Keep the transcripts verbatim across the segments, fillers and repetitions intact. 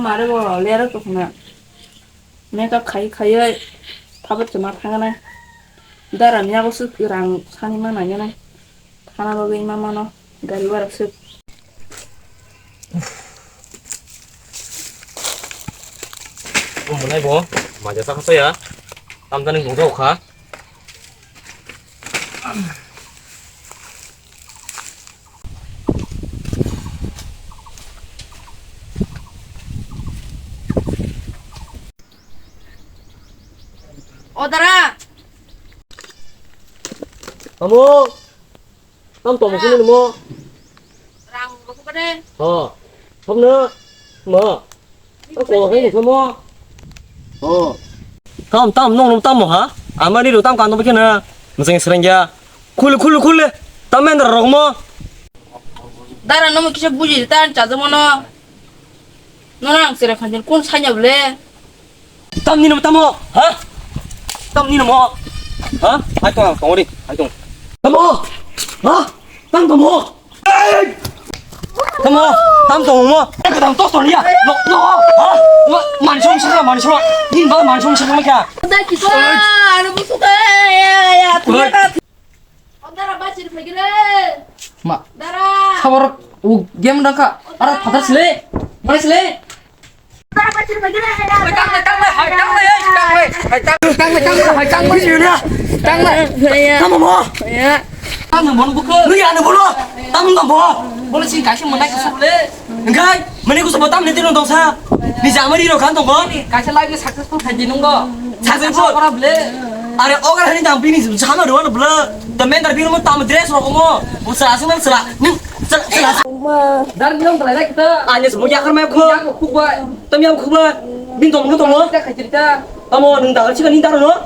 Mare bo lera to khna. Makeup khai khai thabat khe ma thangana. Dara ni abo su rang sani ma nangana. Thana bagwi ma mano. Gari warak su. Omonai bo maja sa khasa ya. Tamtani gungsa okha. O dara. Tamo. Tam tamo sini mo. Rang rokok de. Ho. Thamno. Mo. Ako hai mo mo. Ho. Tam tam nong nong tam mo ha. Amari ro tam kan to bikena. Meseng serengya. Khul khul khul. Tam mendra rok mo. Dara nomo kisa buji ta chajo mono. Nono ang sere khanjin kun sanya bole. Tam ni namo tamo, ha? Tam ni namo, ha? Hai tong, tong ri, hai tong. Tamo, ha? Tam tamo. Tamo, tam tong mo. Ek tam tos ton ya. No, no, ha? Mansom sara, mansom. Din ba mansom sara kya? Da kisa, anu busuka ya, ya, ya. Dara bachir phagire. Ma. Dara. Khabar u game dangka. Ara phatar sile. Mana sile? Dara bachir phagire. Tang le, tang le, hai tang le, hai tang le. Hai tang le, tang le, hai tang le. Tang le. Tang le. Tang le. Tang le. Tang le. Tang le. Tang le. Bole sing kaisa manai kusuk le. Engkai, mani kusa botam ni tino dongsa. Ni jamari ro kan tongo. Kaisa life ni successful khai di nunggo. Successful. Ora ble. Are ogar hani dam bini sama ro ble. The man dar bini mo tam dress ro mo. Busa asung nang sela. Ning sela sela. Dar bilang belai kita. Ani semua yakar mai ko. Yang khukba. Tam yang khukba. Bin tong mo tong mo. Kita kacerita. Tamo nung dar sih kan ni dar no.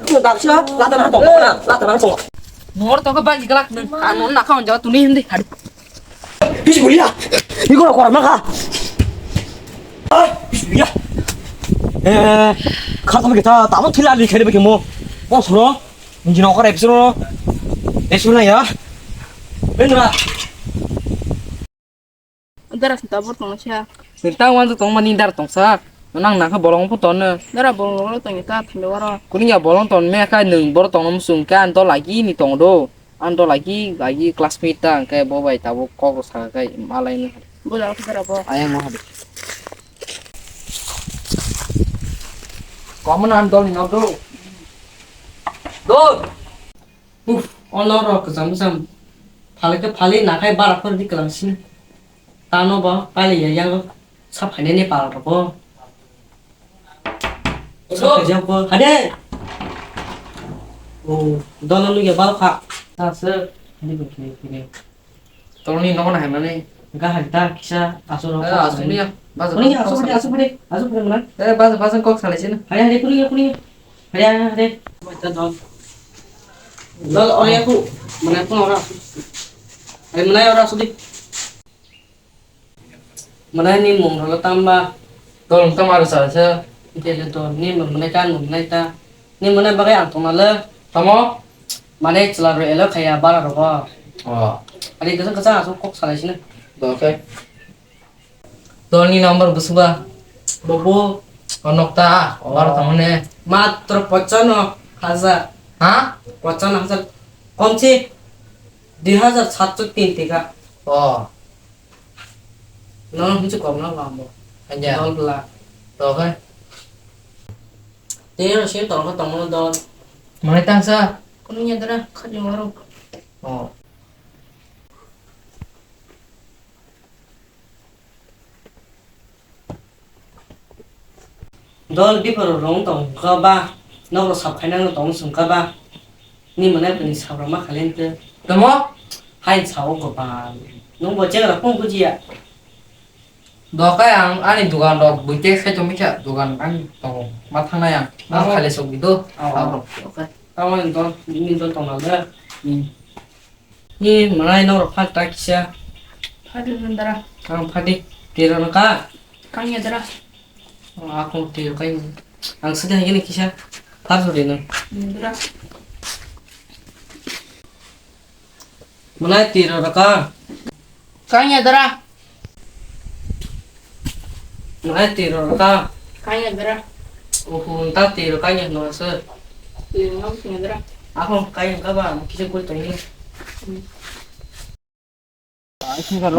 Nung dar sih lah. Latan ha tong na. Latan ha tong. Nor to ka bagi galak nung. Anu nak kau jawab tu ni hindi. Aduh. Bismillah. Iko na koram na ka. Ah, bismillah. Eh, kha tamo kita, tamo thila li khere beke mo. Mo suro. Injin okar episode no. Episode na ya. Benra. Dara sinta bor tong sia. Sinta wan to tong mani dar tong sa. Nang nang kha bolong pho ton. Dara bolong lo tong ta thinde waro. Kuning ya bolong ton me kha nung bor tong musung ka an to lagi ni tong do. Ang do lagi, lagi classmate ta, hwnkhe bo bai tabuk kok rw saka khe malai nw. Bo jagao thwkhe rw bo. Ayang no hadi. Komo na ang dol ni nok do. Dol. Uf, ono rok kwcham kwcham. Phale khe phale nakhai bara phor di kwlang sini. Tano bo paili ya yago. Sa phainani pal rok bo. Sa khaijak bo. Hade. O, dolo nugya bal kha. Sa se. Hade bo khe khe. Tolni nogo na haimani. Ga hari ta kisa aso rok. Eh, aso ni ya. Bas. Kuni aso pade, aso pade, aso pade mana? Eh, bas, bas kok salai sini. Hade hade kuni kuni. Hade hade hade. Dol ore aku. Mana aku ora. Hade mana ora sudi. Mwnai ni mung rwlo tamba? Tol wng tama rwsa se. Bele to ni mwnai ta, mwnai ta. Ni mwnai bagwi ang tongna le. Tamo? Mane chwla rw elo khaya bara rogo. Oh. Ari kwchang kwchang aswk kok salai sino. Do khe. Tol ni number busuba. Bobo. O nokta. Oh. Bara tamo ne. Matro pochanno hajar. Ha? Pochanno hajar. Komsi dui hajar satso tin tika. Oh. Nono hinsu kok na lambo. Anya. Dol bla. Toke. Tei ro sini tolong tongmo dol. Mane tangsa. Kunu nya dara khajung aro. Oh. Dol biphoro rong tong kha ba, nokro sap khaina no tong sung kha ba, ni mwnai bini sap rok ma khali hwnkhe. Tamo? Hai sao gopal. Nung bo chegra phung bujiya. Dokai ang ani dugan rok buite sai tong bikha dugan ang tongo ma thangnai ang. Ma khali sok bido. Oh, oh. Sap rok. Okay. Tamo ni dol, ni dol tong na le. Hmm. Ni mwnai norok phan ta kisa. Phadi nandara. Ang phadi tiro no ka. Kang ya dara. Ang akong tiro kai. Ang sida higini kisa. Phar suri no. Nandara. Mwnai tiro no ka. Kang ya dara. Nai tiro ka. Kaya dra. Uhu ta tiro kaya no sir. Tiro no kaya dra. Ako kaya ka ba kisa kul tani.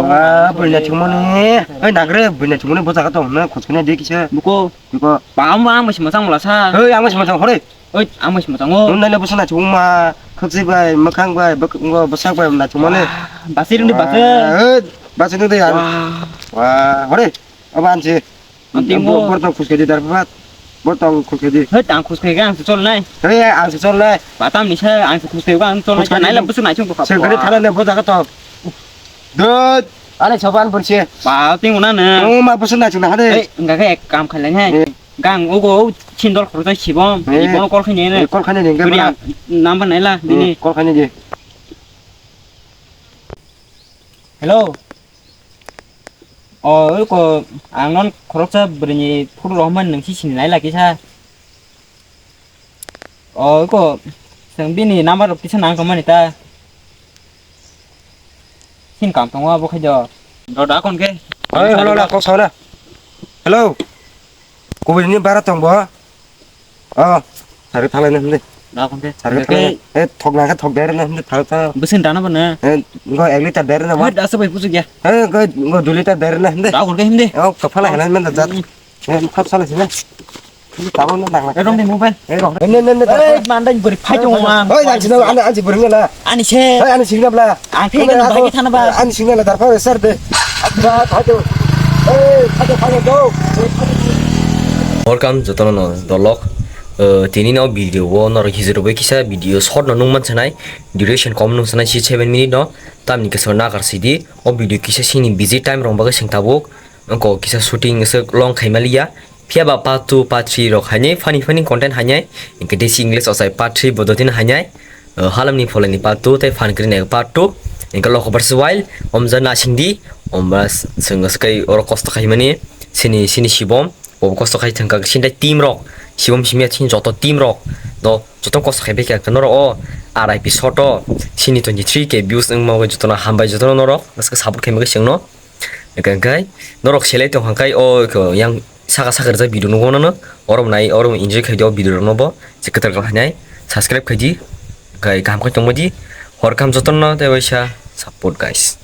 Ah, buina chumani. Hei, nagre, buina chumani bosa ka tong na, khos kene de kisa. Buko. Buko. Pam, ang masih masang mula sa. Hei, ang masih masang hore. Oi, ang masih masang o. Nun nai bosa na chuma, khokse bai, makhang bai, bak-, ngo bosak bai na chumani. Basi rung de basi. Hei, basi rung de ya. Wah. Wah, hore. Aba ansi. Anting mo. Bor tong khus kedi dar bat. Bor tong khus kedi. Hei, tang khus kedi ang chol nai. Hei, ang chol nai. Batam ni sa ang khus kedi ang chol nai. Khus kedi. Nai la busu nai chung ko. Sengkari thala ne bo jaga to. Dut. Ale soban bursi. Ba ting una ne. Tong ma busu nai chung na hade. Hei, enggak ke ek kam khalai hai. Gang ugo chindol khurta sibom. Ibono kol khani ne. Kol khani ne. Number nai la. Dini kol khani je. Hello. O, oi ko, ang non khoroksa bwrwini phuru rohormani nwng si sini lai laki sa. O, oi ko, chwng bini number rok kisa nang tongmani ta. Sin kam tongo abo khai do. Rod akon ke. Oi, hello, la, kok sauna. Hello. Kubui ni bara tong bo. Oh, sari thalai na hindi. Da kon ke. Sari thalai. Eh, thok na ka thok dere na hindi thal thal. Besin dana bana. Eh, go ek liter dere na. Wait, asa bai pusu gya. Eh, go go dui liter dere na hindi. Da kon ke hindi. Oh, kaphala hela na jat. Eh, thap sala sila. Hindi tabang na dang. Eh, rong di mobile. Eh, rong. Ne ne ne. Eh, mandai beri phai tong ang. Oi, nang sino ana ansi beri na. Ani se. Hei, ani singna bla. Ang thik na bagi thana ba. Ani singna la darpa sar de. Ba, thado. Hei, thado, thado, go. Welcome jotono no dolok. Eh, tini no video o norok hijrw bai kisa video short no nung man sanai. Duration kom nung sanai si seven minute no. Tamni kisa nakar sidi. O video kisa sini busy time rong bagwi sing tabuk. Ko kisa shooting se long khai maliya. Phiya ba part two, part three rok hainai funny funny content hainai. Hinkhe desi English ochai part three bodotino hainai. Uh, halamni pholani part two tei phan krinai part two. Hinkhe Lokho versus Wild, omja nasingdi, omba sengos kai oro kosto khaimani, sini, sini sibom, bo kosto khai thangka sini team rok, sibom simya sini joto team rok, do joto kosto khai beka norok o R I P short o, sini twenty three K views wngma jotono hambai jotono norok, aske support khaimani sengno. Hingkhe, hingkhe norok selai tong hangkai o ko yang saka saka rijak video nugo nono. Oro nai, oro enjoy khaidi o video rokno bo. Je kwtal kwtal khainai subscribe khaidi. Hingkhe kaham khe tongmodi. Hor kaham jotono tei waisa support guys.